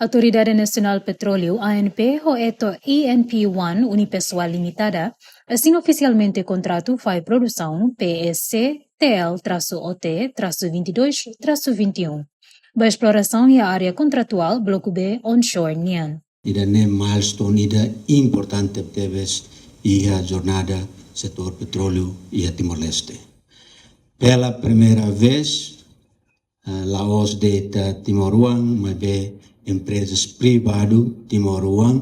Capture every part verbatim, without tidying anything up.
Autoridade Nasionál Petróleu, A N P, ho Eto E N P One Unipessoal Limitada asina ofisialmente kontratu fahe produsaun P S C T L trasu O T trasu vinte e dois trasu vinte e um, ba esplorasaun iha área kontratuál Bloku B onshore nian. Ida-ne'e milestone ida importante tebes iha jornada setór petróleu iha Timor-Leste. Pela primeira vez, eh, la'ós de'it timoroan, maibé emprezas privadu timoroan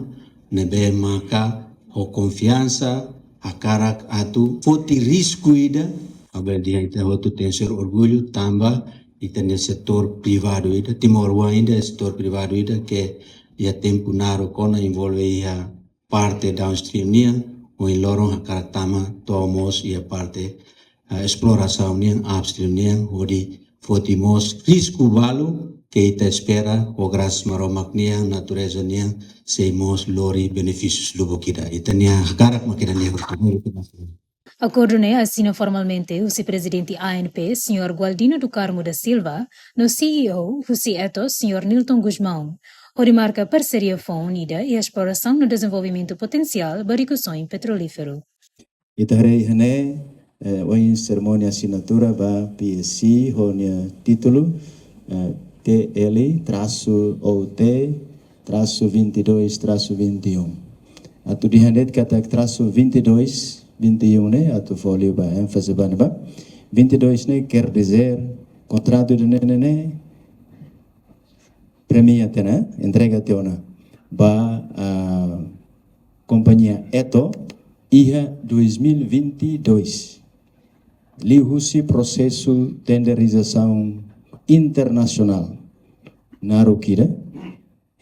ne'ebé maka ho konfiansa hakarak atu foti risku ida. Abel dia ita hotu tenke ser orgullu tanba ita-nia setór privadu ida, timoroan ida, setór privadu ida ke iha tempu naruk ona envolve iha parte downstream nian, ohin loron hakarak tama to'o mós iha parte, eh, esplorasaun nian, upstream nian, hodi foti mós risku balu ke ita espera, ho grasas Maromak nian, natureza nian, sei mós lori benefísius lubuk ida. Ita-nia hakarak mak ida-ne'e. Akordu ne'e asina formalmente husi Prezidente A N P, Señór Gualdino do Carmo da Silva, no C E O husi Eto, Señór Nilton Gusmão, hodi marka parseria foun ida iha esplorasaun no dezenvolvimentu potensiál ba rikusoin petrolíferu. Ita haree iha ne'e, eh, ohin serimónia asinatura ba P S C ho nia títulu, eh, T L trasu O T trasu vinte e dois trasu vinte e um. Atu dehan de'it katak trasu vinte e dois, vinte e um ne'e, atu fó liu ba énfaze ba ne'ebá. Vinte e dois ne'e quer dizer, kontratu ida-ne'e, ne'e, ne'e premia tiha ona, entrega tiha ona ba, ah, kompañia Eto iha dois mil e vinte e dois. Liuhusi prosesu tenderizasaun internasionál naruk ida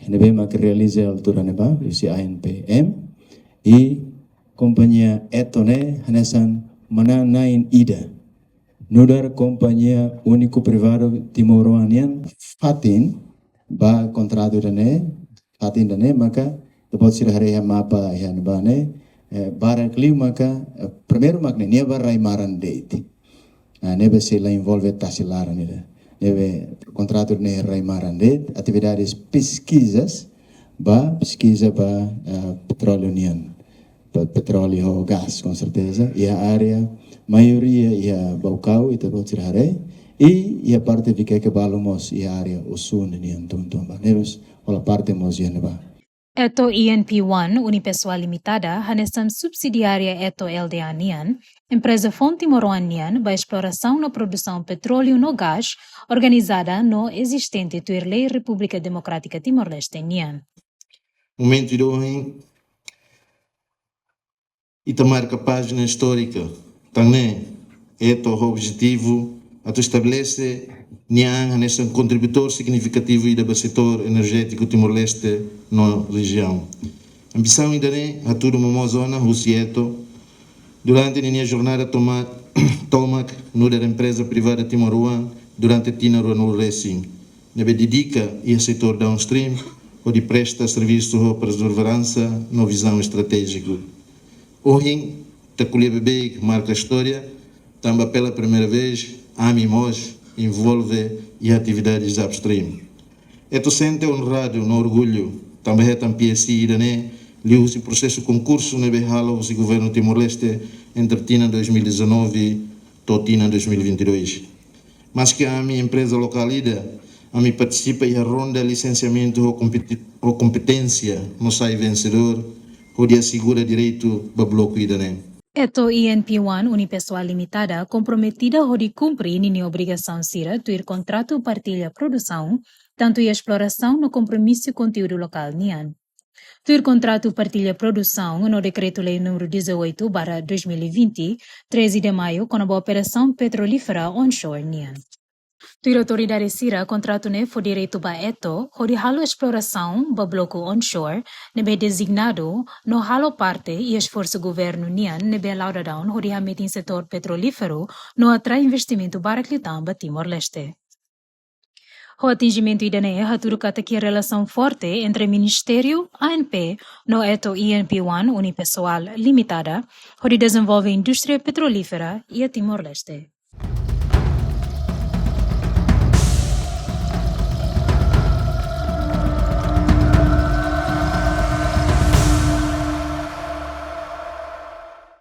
ne'ebé mak realiza altura ne'ebá, husi A N P M, i kompañia Eto ne'e hanesan manán-na'in ida nu'udar kompañia úniku privadu timoroan nian fatin ba kontratu ida-ne'e, fatin ida-ne'e maka, depois sira haree iha mapa iha ne'ebá ne'e, eh, barak liu maka, eh, primeiru mak ne'e, nia ba rai-maran de'it. Ah, ne'ebé sei la envolve tasi laran ida. Ne'ebé kontratu ne'e rai-maran de'it, atividades peskizas, ba, peskiza ba, ah, petróleu nian. Pe-, petróleu ho gás, com certeza. Iha área, maioria iha Baucau, ita-boot sira haree. I iha parte Viqueque balu mós iha área Ossú nian tun-tun ba. Ne'e mós hola parte mós iha ne'ebá. Eto E N P One Unipessoal Limitada, hanesan subsidiária Eto L D A nian, empreza foun timoroan nian ba esplorasaun no produsaun petróleu no gás, organizada no ezistente tuir lei Repúblika Demokrátika Timor-Leste nian. Momentu ida ohin, ita marka pájina istórika. Tan ne'e, Eto ho objetivu atu estabelese nia an hanesan kontributór signifikativu ida ba setór enerjétiku Timor-Leste no rejiaun. Ambisaun ida-ne'e hatudu momoos ona husi Eto durante ninia jornada toma-, tomak nu'udar empreza privada timoroan durante tinan ruanulu resin, ne'ebé dedika iha setór downstream, hodi presta servisu ho perseveransa no vizaun estratéjiku. Ohin, ita ko'alia beibeik, marka istória, tanba pela primeira vez, ami mós envolve iha atividades upstream. Eto sente onradu no orgullu, tanba hetan P S C ida-ne'e, liuhusi prosesu konkursu ne'ebé halo husi Governu Timor-Leste entre tinan dois mil e dezanove to'o tinan dois mil e vinte e dois. Maske ami empreza lokál ida, ami partisipa iha ronda lisensiamentu ho kompeti-, ho kompeténsia no sai vensedór, hodi asegura direitu ba bloku ida-ne'e. Eto E N P One Unipessoal Limitada komprometida hodi kumpre ninia obrigasaun sira tuir kontratu partilla produsaun, tantu iha esplorasaun no kompromisu konteúdu lokál nian. Tuir kontratu partilla produsaun no Dekretu-Lei númeru dezoito barra dois mil e vinte, treze de maio, kona-ba operasaun petrolífera onshore nian. Tuir autoridade sira, kontratu ne'e fó direitu ba Eto hodi halo esplorasaun ba bloku onshore ne'ebé dezignadu no halo parte iha esforsu governu nian ne'ebé la'o daudaun hodi hametin setór petrolíferu no atrai investimentu barak liután ba Timor-Leste. Ho atinjimentu ida-ne'e hatudu katak iha relasaun forte entre Ministériu, A N P, no Eto E N P One Unipessoal Limitada, hodi dezenvolve indústria petrolífera iha Timor-Leste.